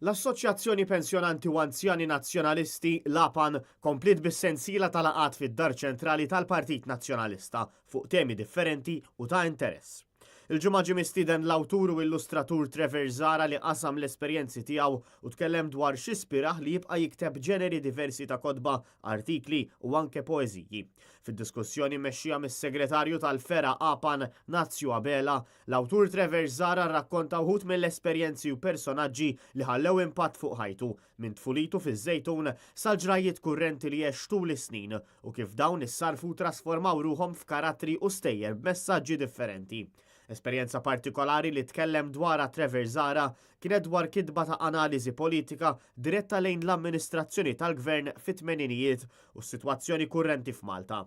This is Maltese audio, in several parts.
L-Assoċjazzjoni Pensjonanti u Anzjani Nazzjonalisti, l-APAN, kompliet bis-sensiela ta' laqgħat fid-Dar Ċentrali tal-Partit Nazzjonalista fuq temi differenti u ta' interess. Il-Ġimgħa ġie mistieden l-awtur u illustratur Trevor Zahra li qasam l-esperjenzi tiegħu u tkellem dwar x'ispirah li jibqa' jikteb ġeneri diversi ta' kotba, artikli u anke poeżiji. Fid-diskussjoni mmexxija mis-Segretarju tal-Fergħa APAN, Nazju Abela, L-awtur Trevor Zahra rrakkonta wħud mill-esperjenzi u personaġġi li ħallew impatt fuq ħajtu, minn tfulitu fiż-Żejtun sal-ġrajjiet kurrenti li għex tul is-snin u kif dawn issarrfu u trasformaw ruħhom f'karattri u stejjer b'messaġġi differenti. Esperjenza partikolari li tkellem dwarha Trevor Zahra kienet dwar kitba ta' analiżi politika diretta lejn l-amministrazzjoni tal-Gvern fit-tmeninijiet u s-sitwazzjoni kurrenti f'Malta.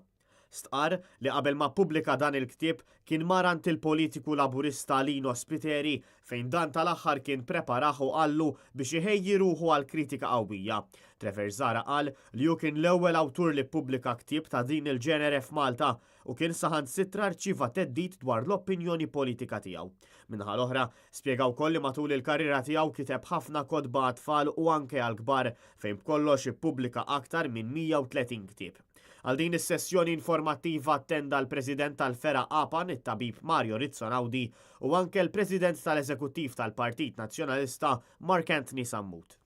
Stqarr li qabel ma ppubblika dan il-ktieb kien mar għand il-politiku Laburista Lino Spiteri fejn dan tal-aħħar kien preparah u qallu biex iħejji ruħu għal kritika qawwija. Trevor Zahra qal li hu kien l-ewwel awtur li ppubblika ktieb ta' din il-ġenere f'Malta u kien saħansitra rċieva theddid dwar l-opinjoni politika tiegħu. Min-naħa l-oħra, spjega wkoll li matul il-karriera tiegħu kiteb ħafna kotba għat-tfal u anke għall-kbar fejn b'kollox ippubblika aktar minn 130 ktieb. Għal din is-sessjoni informattiva attenda l-President tal-Fergħa APAN, it-Tabib Mario Rizzo Naudi, u anke l-President tal-Eżekuttiv tal-Partit Nazzjonalista, Mark Anthony Sammut.